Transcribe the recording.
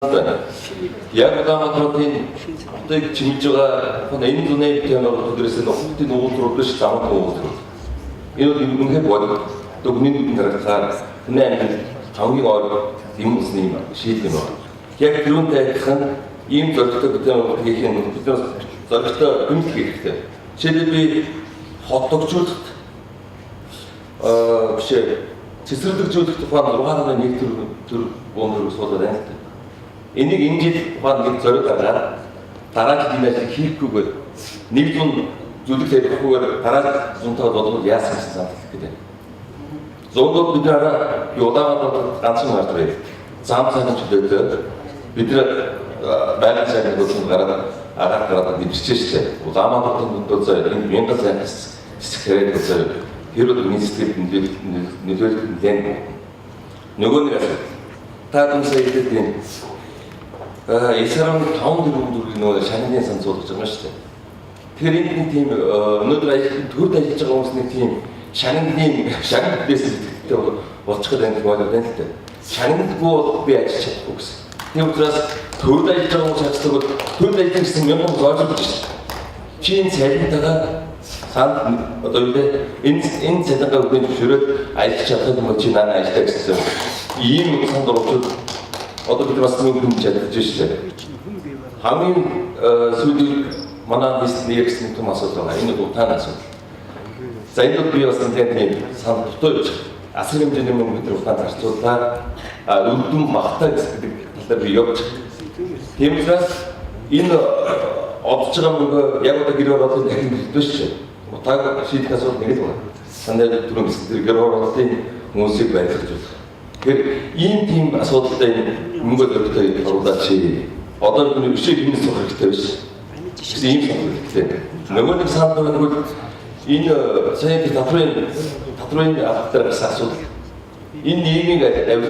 Байна. Яг Улаанбаатарын хотыг чимж байгаа хүн энэ зуны бүтээн өдрөөс нь хотын нугуул руу биш, замын нугуул руу. Энэ бол үнэхээр бодит. Одоо хүний нүдэнд харагдахаар хүний амьдрал хамгийн ойр юм усны юм шийдэл юм байна. Яг тэрүүнтэй адилхан ийм зоригтой бүтээн байгуулалт хийх юм бол бид нар зоригтой гүнзгий хийх хэрэгтэй. Жишээлбэл, би хот төгжүүлэлт биш ээ, цэцэрлэгжүүлэх тухайн 6.1 тэрбум төгрөг суулгаад байна л да. Энийг энэ жил тухайн нэг зориг гаргаад, дараа жил энэ ажлыг хийхгүйгээр, 100 зүлэг тавихгүйгээр дараа зунтаа бодвол яасан гэсэн санал гэдэг. Зундууд бид нараа би Улаанбаатарт ганцхан гарч байв. Зам цааны чөлөөтэй бид нар байгалийн сайны хөдөлгөөнд гараад, агаар гараад дэмжиж штэ. Улаанбаатарын дүндөө заяа энэ мянган сайн хэсэг хэрэг заяа. Тэр бол миний сэтгэлд нөлөөлөх нэлээд. Нөгөө нэг асуудал. Та түн сая хэлээд энэ 9.5 тэрбум төгрөгийг нөгөө шагналын сан суулгаж байгаа юм шүү дээ. Тэгэхээр энд нэг тийм өнөөдөр ажил төрд ажиллаж байгаа хүмүүс нэг тийм шагналын шагнал дэс сэтгэлтэй болчих гээд байна гэдэг байна л да. Шагналгүй бол би ажиллаж чадахгүй гэсэн. Тийм учраас төрд ажиллаж байгаа хүмүүс хаацдаг бол төрд ажиллаж гэсэн мянган зоожиж шүү дээ. Чи энэ цалинтайгаа санд одоо юу вэ? Энэ цалингаа өгөн зөвшөөрөөд ажиллаж чадах юм бол чи наа ажиллаа гэсэн. Ийм санд оруулаад одоо бид бас нэг юм чадчих шүү дээ. Хамгийн сүүлийн манай нийслэл нэрсэн том асуудал байгаа. Энэ бол утааны асуудал. За, энэ бол би бас нэг тийм санал дутуу явж байгаа. Асар хэмжээний мөнгө бид нар утаанд зарцууллаа. Үр дүн багатай гэдэг талаар би явж байгаа. Тийм учраас энэ одож байгаа мөнгө яг одоо гэр хорооллын дахин төлдөг шүү дээ. Утааг шийдэх асуудал нэг л байна. Санаа түрүүн гэсэн тэр гэр хорооллын хүмүүсийг барилгажуулах. Тэгэхээр ийм тийм асуудалтай энэ мөнгө зөрөгтэй оруулаач. Одоо бид өшөө хэмнэх суух хэрэгтэй биш. Гэсэн ийм санал хэрэгтэй. Нөгөө нэг санал нөгөө энэ сая татврын алба дээр гарсан асуудал. Энэ нийгмийн авилга